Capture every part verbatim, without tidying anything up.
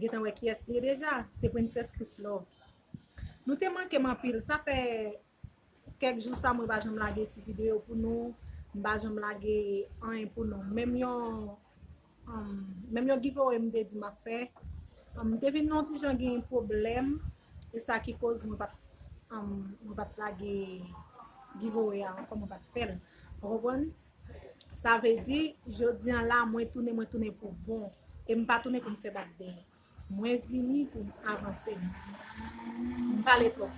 Gentan wè kiyès li ye deja? Se Princess Chrislove. Nou te manke m anpil. Sa fè kèk jou sa mwen pa janm lage ti videyo pou nou. M pa janm lage anyen pou nou. Menm yon, um, menm yon giveaway m te di m ap fè. Um, m te vin yon ti jan gen pwoblèm. E sa ki koz mwen pa t, um, mwen pa t lage giveaway a ankò, mwen pa t fè l. Ou konprann? Sa vle di, jodi an la, mwen tounen, mwen tounen pou bon. E m pa tounen pou m fè bat dèyè. Mwen vini pou m avanse. M pale twòp.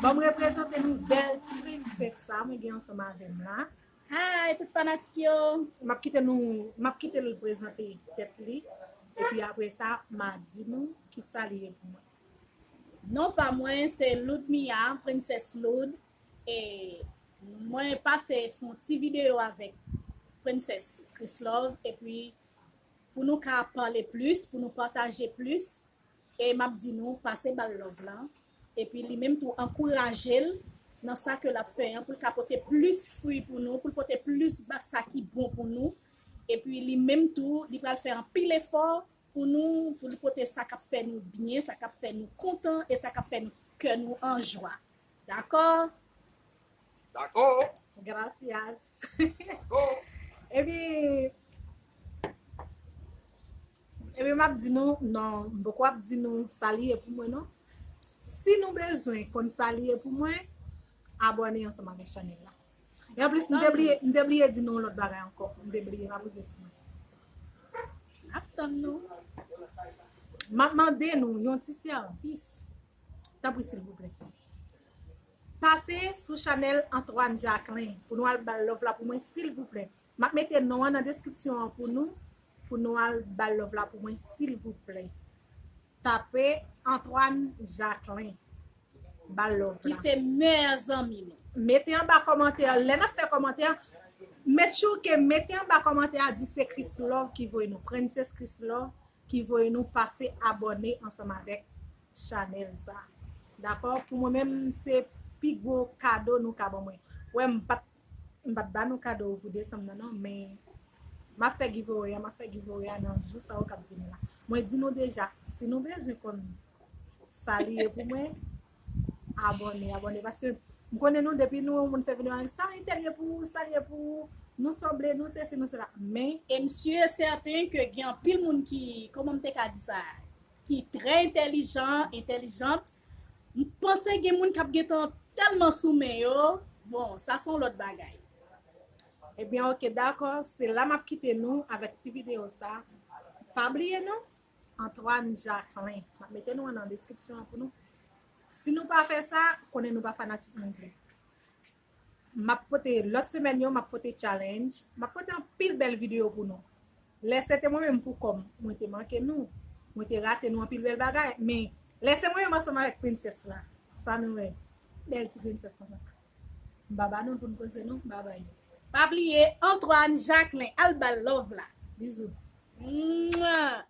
Ban m reprezante nou bèl ti prensès sa mwen gen ansanm avè m la. Hi, tout fanatik yo. M ap kite nou, m ap kite l prezante tèt li. Epi apre sa, m a di nou kisa li ye pou mwen. Non pa mwen, se Loudmia, Princess Loud. E mwen pase fè yon ti videyo avèk Princess Chrislove. Epi pou nou ka pale plis, pou nou pataje plis. E m ap di nou, pase ba l love la. Epi li menm tou, ankouraje l nan sa ke l ap fè an, pou l ka pote plis fwi pou nou, pou l pote plis ba sa ki bon pou nou. Epi li menm tou, li pral fè anpil efò pou nou, pou l pote sa k ap fè nou byen, sa k ap fè nou kontan e sa k ap fè nou, kè nou an jwa. Dakò? Dakò. Gracias. Dakò. Epi, epi m ap di nou, non, m poko ap di nou sa li ye pou mwen, non. Si nou bezwen konn sa li ye pou mwen, abòne ansanm avèk chanèl la. E anplis, m te bliye, m te bliye di nou yon lòt bagay ankò. M te bliye, m ap rive sou mwen. N ap tann nou. M ap mande nou yon ti sèvis. Tanpri, silvouplè. Pase sou chanèl Antoine Jacquelin pou nou al ba l love la pou mwen, silvouplè. M ap mete non an nan deskripsyon an pou nou, pou nou al ba l love la pou mwen, silvouplè. Tape Antoine Jacquelin. Ba l love la. Ki se meyè zanmi nou. Mete anba kòmantè, lè n ap fè kòmantè, make sure ke mete anba kòmantè a di se Chrislove ki voye nou, Princess Chrislove ki voye nou pase abòne ansanm avèk chanèl sa. Dakò? Pou mwen menm, se pi gwo kado nou ka ban mwen. Wè, m pa t, m pa t ba nou kado pou desanm nan, non, men m ap fè giveaway a, m ap fè giveaway a nan jou sa yo k ap vini la. Mwen di nou deja, si nou bezwen konn sa li ye pou mwen, abòne, abòne. Paske m konnen nou, depi nou wè yon moun fè videyo, sa entèl ye pou ou, sa l ye pou ou, nou sanble, nou sesi, nou sela. Men, e m si e sèten ke gen anpil moun ki, kòman m te ka di sa, ki trè entèlijan, entèlijant. M panse gen moun k ap gentan tèlman sou men yo. Bon, sa se yon lòt bagay. Ebyen, oke, dakò. Se la m ap kite nou avèk ti videyo sa. Pa bliye non, Antoine Jacquelin. M ap mete non an nan deskripsyon an pou nou. Si nou pa fè sa, konnen nou pa fanatik mwen vre. M ap pote lòt semèn yo, m ap pote challenge. M ap pote anpil bèl videyo pou nou. Lè se te mwen menm pou kò m, mwen te manke nou. Mwen te rate nou anpil bèl bagay. Men, lè se mwen menm ansanm avèk prensès la. Sa nou wè. Bèl ti prensès konsa. M pa ba nou l pou n koze non. Babay. Pa bliye, Antoine Jacquelin, al ba l love la. Bizou. Mwa!